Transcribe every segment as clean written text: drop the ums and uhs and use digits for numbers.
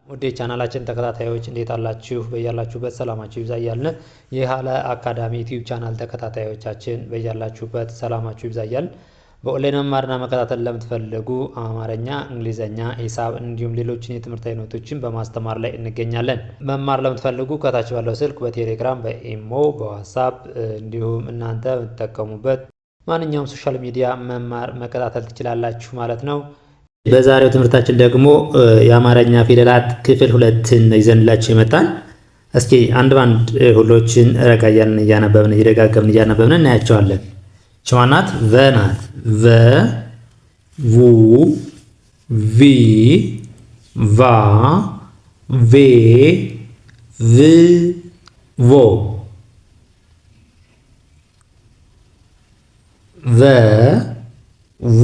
ውድ የቻናላችን ተከታታዮች እንዴት አላችሁ? በያላችሁበት ሰላማችሁ ይብዛ እያልን የሀለ አካዳሚ ዩቲዩብ ቻናል ተከታታዮቻችን በያላችሁበት ሰላማችሁ ይብዛ እያልን በኦንላይን መማርና መከታተል ለምትፈልጉ አማርኛ፣ እንግሊዘኛ፣ ሂሳብ እንዲሁም ሌሎችን የትምህርት አይነቶችን በማስተማር ላይ እንገኛለን። መማር ለምትፈልጉ ከታች ባለው ስልክ በቴሌግራም፣ በኢሞ፣ በዋትሳፕ እንዲሁም እናንተ የምትጠቀሙበት ማንኛውም social media መማር መከታተል ትችላላችሁ ማለት ነው። በዛሬው ትምህርታችን ደግሞ የአማርኛ ፊደላት ክፍል ሁለትን ይዘንላችሁ የመጣን። እስኪ አንድ ባንድ ሁሎችን ረጋ እያልን እያነበብን እየደጋገምን እያነበብን እናያቸዋለን። ቸዋናት ቨ ናት። ቨ፣ ቩ፣ ቪ፣ ቫ፣ ቬ፣ ቭ፣ ቮ። ቨ፣ ቩ፣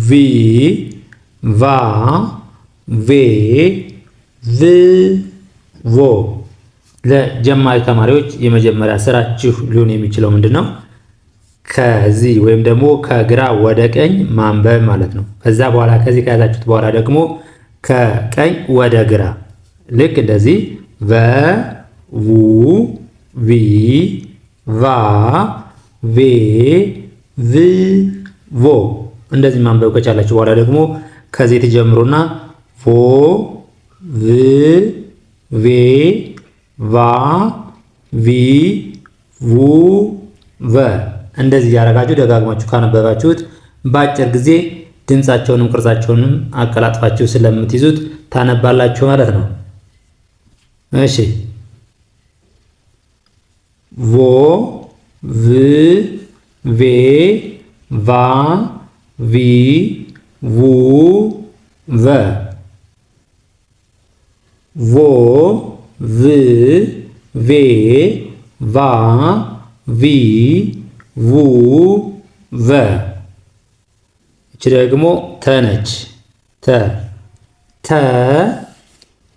ቪ፣ ቫ፣ ቬ፣ ቭ፣ ቮ። ለጀማሪ ተማሪዎች የመጀመሪያ ስራችሁ ሊሆን የሚችለው ምንድን ነው? ከዚህ ወይም ደግሞ ከግራ ወደ ቀኝ ማንበብ ማለት ነው። ከዛ በኋላ ከዚህ ከያዛችሁት በኋላ ደግሞ ከቀኝ ወደ ግራ ልክ እንደዚህ ቨ፣ ቩ፣ ቪ፣ ቫ፣ ቬ፣ ቭ፣ ቮ እንደዚህ ማንበብ ከቻላችሁ በኋላ ደግሞ ከዚህ ትጀምሩና ቮ፣ ቭ፣ ቬ፣ ቫ፣ ቪ፣ ቩ፣ ቨ እንደዚህ እያደረጋችሁ ደጋግማችሁ ካነበባችሁት በአጭር ጊዜ ድምፃቸውንም ቅርጻቸውንም አቀላጥፋችሁ ስለምትይዙት ታነባላችሁ ማለት ነው። እሺ፣ ቮ፣ ቭ፣ ቬ፣ ቫ፣ ቪ፣ ቩ፣ ቨ። ቮ፣ ቭ፣ ቬ፣ ቫ፣ ቪ፣ ቩ፣ ቨ። እቺ ደግሞ ተ ነች። ተ፣ ተ፣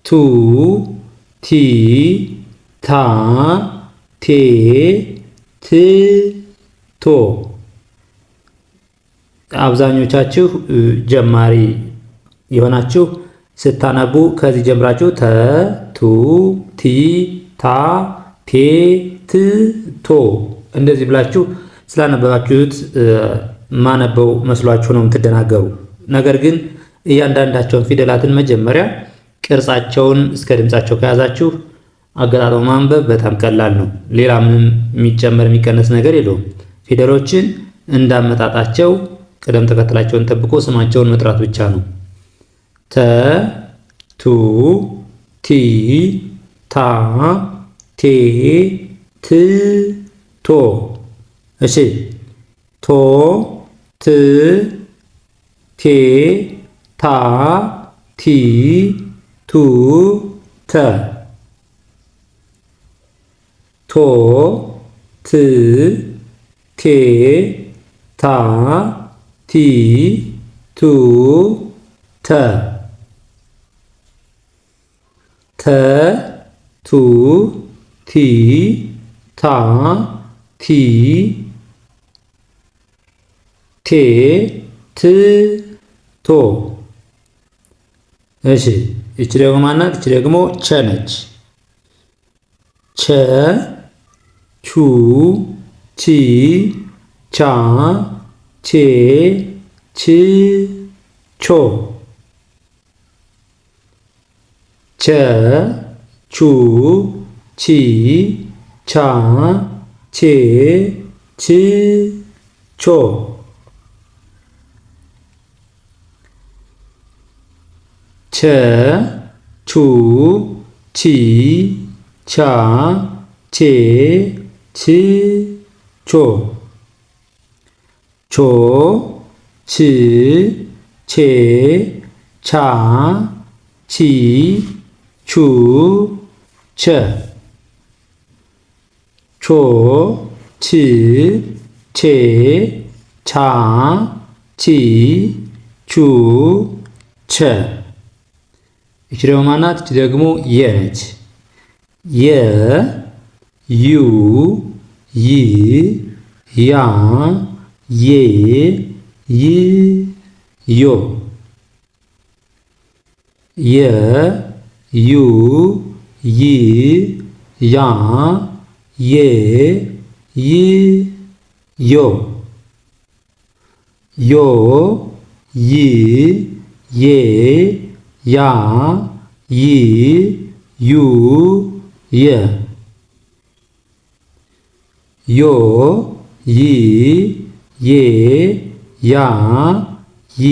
ቱ፣ ቲ፣ ታ፣ ቴ፣ ት፣ ቶ። አብዛኞቻችሁ ጀማሪ የሆናችሁ ስታነቡ ከዚህ ጀምራችሁ ተ፣ ቱ፣ ቲ፣ ታ፣ ቴ፣ ት፣ ቶ እንደዚህ ብላችሁ ስላነበባችሁት ማነበው መስሏችሁ ነው የምትደናገሩ። ነገር ግን እያንዳንዳቸውን ፊደላትን መጀመሪያ ቅርጻቸውን እስከ ድምጻቸው ከያዛችሁ አገጣጥሞ ማንበብ በጣም ቀላል ነው። ሌላ ምንም የሚጨመር የሚቀነስ ነገር የለውም። ፊደሎችን እንዳመጣጣቸው ቅደም ተከተላቸውን ጠብቆ ስማቸውን መጥራት ብቻ ነው። ተ፣ ቱ፣ ቲ፣ ታ፣ ቴ፣ ት፣ ቶ። እሺ፣ ቶ፣ ት፣ ቴ፣ ታ፣ ቲ፣ ቱ፣ ተ። ቶ፣ ት፣ ቴ፣ ታ፣ ቲ፣ ቱ፣ ተ። ተ፣ ቱ፣ ቲ፣ ታ፣ ቲ፣ ቴ፣ ት፣ ቶ። እሺ፣ እቺ ደግሞ ማናት? እቺ ደግሞ ቸ ነች። ቸ፣ ቹ፣ ቺ፣ ቻ፣ ቼ፣ ች፣ ቾ። ቸ፣ ቹ፣ ቺ፣ ቻ፣ ቼ፣ ች፣ ቾ። ቸ፣ ቹ፣ ቺ፣ ቻ፣ ቼ፣ ች፣ ቾ። ቾ፣ ች፣ ቼ፣ ቻ፣ ቺ፣ ቹ፣ ቸ። ቾ፣ ች፣ ቼ፣ ቻ፣ ቺ፣ ቹ፣ ቸ። እቺ ደግሞ ማናት? እቺ ደግሞ የ ነች። የ፣ ዩ፣ ይ፣ ያ፣ ዬ፣ ይ፣ ዮ። የ ዩ ይ ያ ዬ ይ ዮ ዮ ይ ዬ ያ ይ ዩ የ ዮ ይ ዬ ያ ይ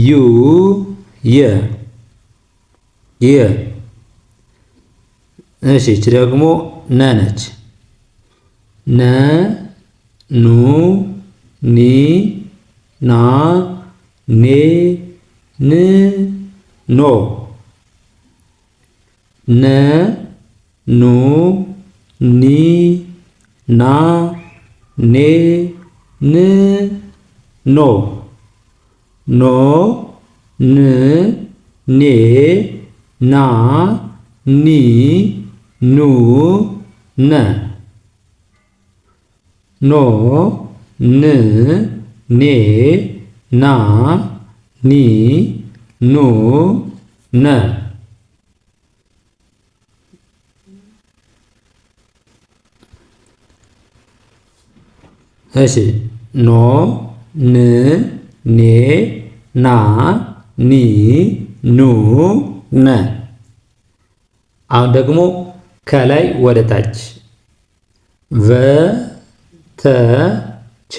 ዩ የ የ። እሺ እቺ ደግሞ ነ ነች። ነ ኑ ኒ ና ኔ ን ኖ ነ ኑ ኒ ና ኔ ን ኖ ኖ ን ኔ ና ኒ ኑ ነ ኖ ን ኔ ና ኒ ኑ ነ። እሺ ኖ ን ኔ ና ኒ ኑ ነ። አሁን ደግሞ ከላይ ወደ ታች ቨ ተ ቸ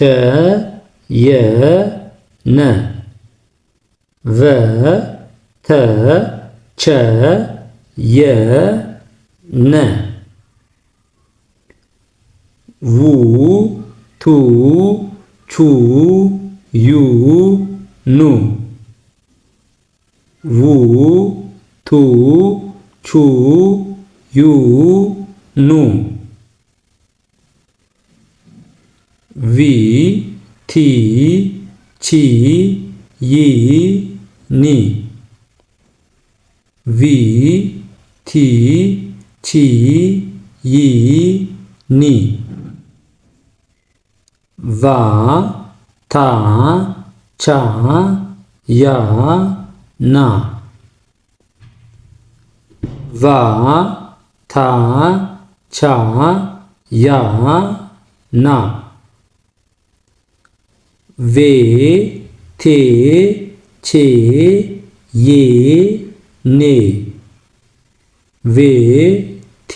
የ ነ ቨ ተ ቸ የ ነ ዉ ቱ ቹ ዩ ኑ ዉ ቱ ቹ ዩ ኑ ቪ ቲ ቺ ይ ኒ ቪ ቲ ቺ ይ ኒ ቫ ታ ቻ ያ ና ቫ ታ ቻ ያ ና ቬ ቴ ቼ ዬ ኔ ቬ ቴ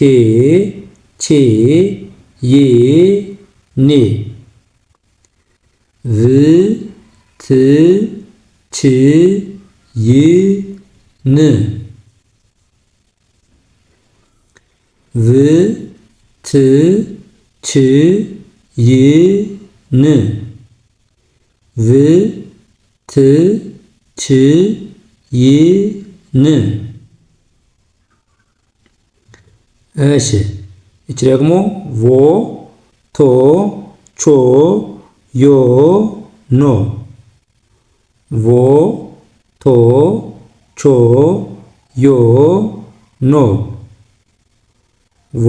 ቼ ዬ ኔ ቭ ት ች ይ ን ቭ ት ች ይ ን ቭ ት ች ይ ን። እሺ እቺ ደግሞ ቮ ቶ ቾ ዮ ኖ ቮ ቶ ቾ ዮ ኖ ቮ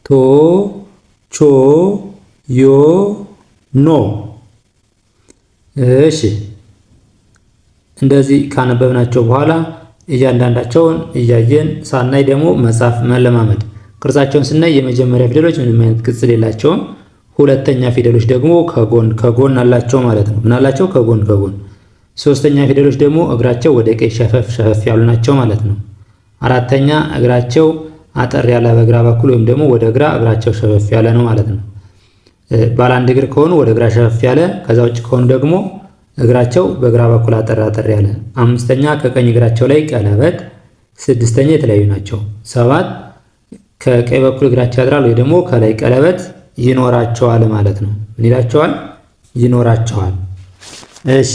ቶ ቾ ዮ ኖ። እሺ እንደዚህ ካነበብናቸው በኋላ እያንዳንዳቸውን እያየን ሳናይ ደግሞ መጻፍ መለማመድ። ቅርጻቸውን ስናይ የመጀመሪያ ፊደሎች ምንም አይነት ቅጽል የላቸውም። ሁለተኛ ፊደሎች ደግሞ ከጎን ከጎን አላቸው ማለት ነው። ምን አላቸው? ከጎን ከጎን። ሶስተኛ ፊደሎች ደግሞ እግራቸው ወደ ቀኝ ሸፈፍ ሸፈፍ ያሉ ናቸው ማለት ነው። አራተኛ እግራቸው አጠር ያለ በግራ በኩል ወይም ደግሞ ወደ ግራ እግራቸው ሸፈፍ ያለ ነው ማለት ነው። ባለ አንድ እግር ከሆኑ ወደ ግራ ሸፈፍ ያለ፣ ከዛ ውጭ ከሆኑ ደግሞ እግራቸው በግራ በኩል አጠር አጠር ያለ። አምስተኛ ከቀኝ እግራቸው ላይ ቀለበት። ስድስተኛ የተለያዩ ናቸው። ሰባት ከቀኝ በኩል እግራቸው ያጥራል ወይ ደግሞ ከላይ ቀለበት ይኖራቸዋል ማለት ነው። ምን ይላቸዋል? ይኖራቸዋል። እሺ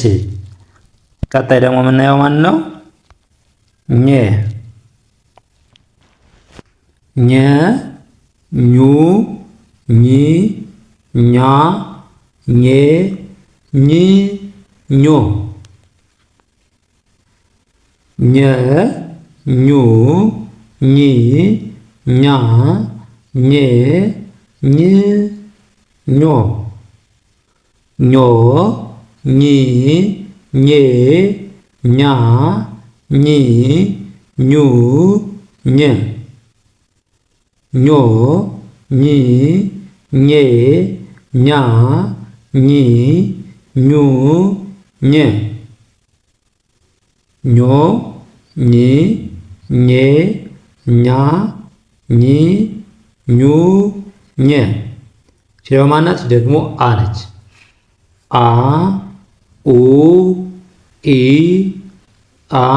ቀጣይ ደግሞ የምናየው ማን ነው? ኘ ኘ ኙ ኚ ኛ ኜ ኝ ኞ ኘ ኙ ኚ ኛ ኜ ኝ ኞ ኞ ኚ ኜ ኛ ኝ ኙ ኘ ኞ ኝ ኜ ኛ ኚ ኙ ኘ ኞ ኝ ኜ ኛ ኚ ኙ ኘ። ይቺ ደግሞ ማናት? ደግሞ አ ነች። አ ኡ ኢ አ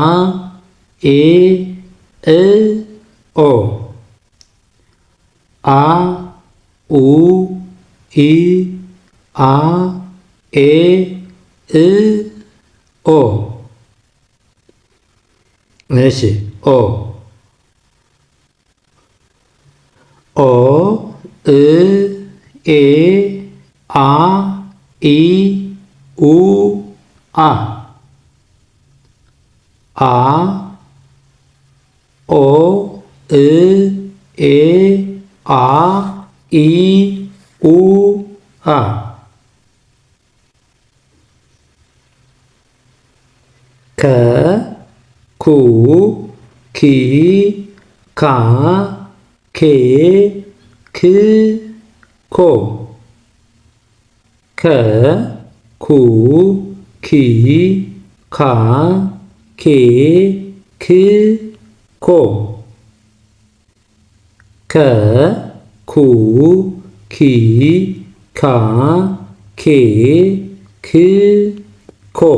ኤ እ ኦ አ ኡ ኢ አ ኤ እ ኦ። እሺ ኦ ኦ እ ኤ አ ኢ ኡ አ አ ኦ እ ኤ አ ኢ ኡ አ። ከ ኩ ኪ ካ ኬ ክ ኮ ከ ኩ ኪ ካ ኬ ክ ኮ ከ ኩ ኪ ካ ኬ ክ ኮ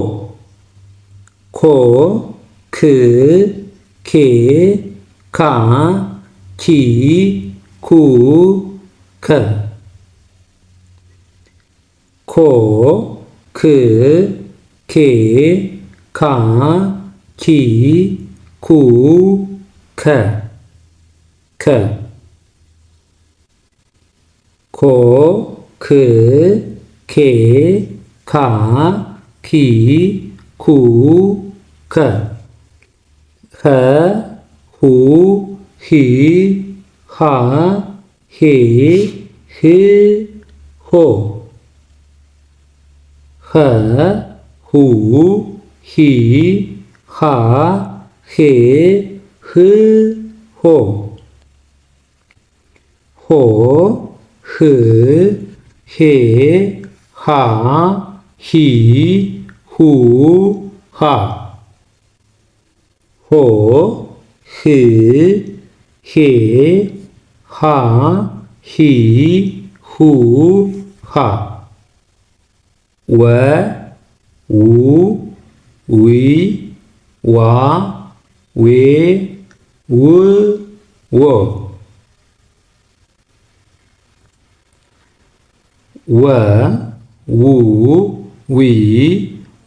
ኮ ክ ኬ ካ ኪ ኩ ከ ኮ ክ ኬ ካ ኪ ኩ ከ ከ ኮ ክ ኬ ካ ኪ ኩ ከ ኸ ሁ ሂ ሃ ሄ ህ ሆ ኸ ሁ ሂ ሃ ሄ ህ ሆ ሆ ህ ሄ ሃ ሂ ሁ ሃ ሆ ህ ሄ ሃ ሂ ሁ ሃ ወ ው ዊ ዋ ዌ ው ዎ ወ ው ዊ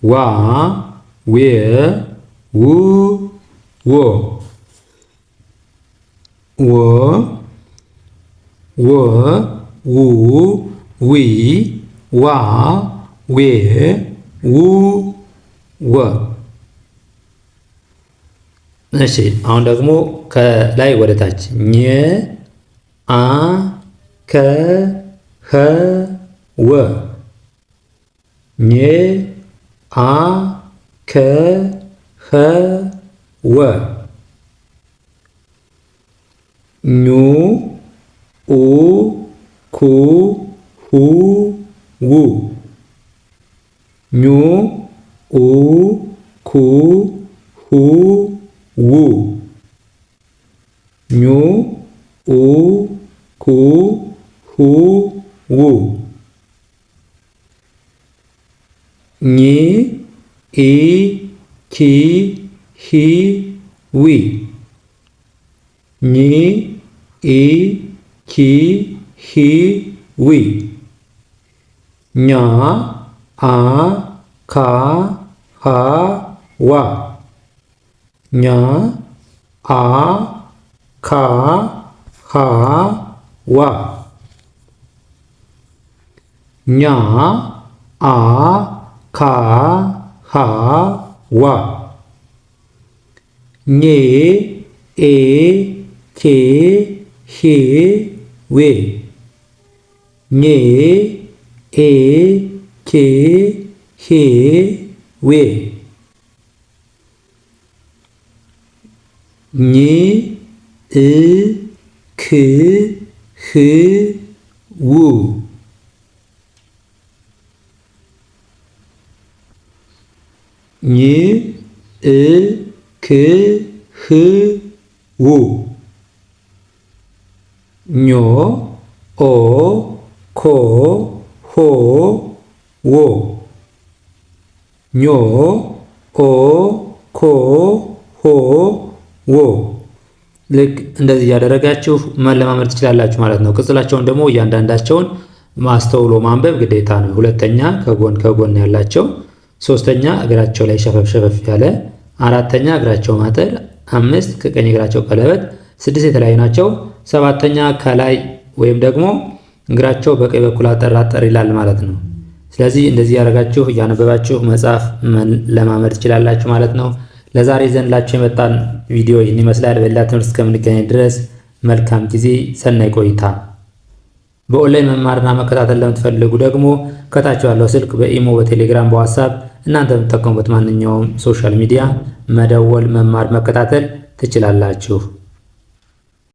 ዋ ዌ ው ዎ ወ ወ ው ዊ ዋ ዌ ው ወ። እሺ አሁን ደግሞ ከላይ ወደ ታች ኘ አ ከ ኸ ወ ኘ አ ከ ኸ ወ ኙ ኡ ኩ ሁ ው ኙ ኡ ኩ ሁ ው ኙ ኡ ኩ ሁ ው ኝ ኢ ኪ ሂ ዊ ኝ ኢ ኪ ሂ ዊ ኛ አ ካ ሃ ዋ ኛ አ ካ ሃ ዋ ኛ አ ካ ሃ ዋ ኜ ኤ ኬ ሄ ዌ ኜ ኤ ኬ ሄ ዌ። ኝ እ ክ ህ ው ኝ እ ክ ህ ው ኞ ኦ ኮ ሆ ዎ ኞ ኦ ኮ ሆ ዎ። ልክ እንደዚህ እያደረጋችሁ መለማመድ ትችላላችሁ ማለት ነው። ቅጽላቸውን ደግሞ እያንዳንዳቸውን ማስተውሎ ማንበብ ግዴታ ነው። ሁለተኛ ከጎን ከጎን ያላቸው፣ ሶስተኛ እግራቸው ላይ ሸፈፍ ሸፈፍ ያለ፣ አራተኛ እግራቸው ማጠር፣ አምስት ከቀኝ እግራቸው ቀለበት፣ ስድስት የተለያዩ ናቸው። ሰባተኛ ከላይ ወይም ደግሞ እግራቸው በቀኝ በኩል አጠር አጠር ይላል ማለት ነው። ስለዚህ እንደዚህ ያደረጋችሁ እያነበባችሁ መጻፍ መለማመድ ትችላላችሁ ማለት ነው። ለዛሬ ይዘንላችሁ የመጣን ቪዲዮ ይህን ይመስላል። በሌላ ትምህርት እስከምንገናኝ ድረስ መልካም ጊዜ፣ ሰናይ ቆይታ። በኦንላይን መማርና መከታተል ለምትፈልጉ ደግሞ ከታች ባለው ስልክ በኢሞ፣ በቴሌግራም፣ በዋትሳፕ እናንተ የምትጠቀሙበት ማንኛውም social media መደወል፣ መማር፣ መከታተል ትችላላችሁ።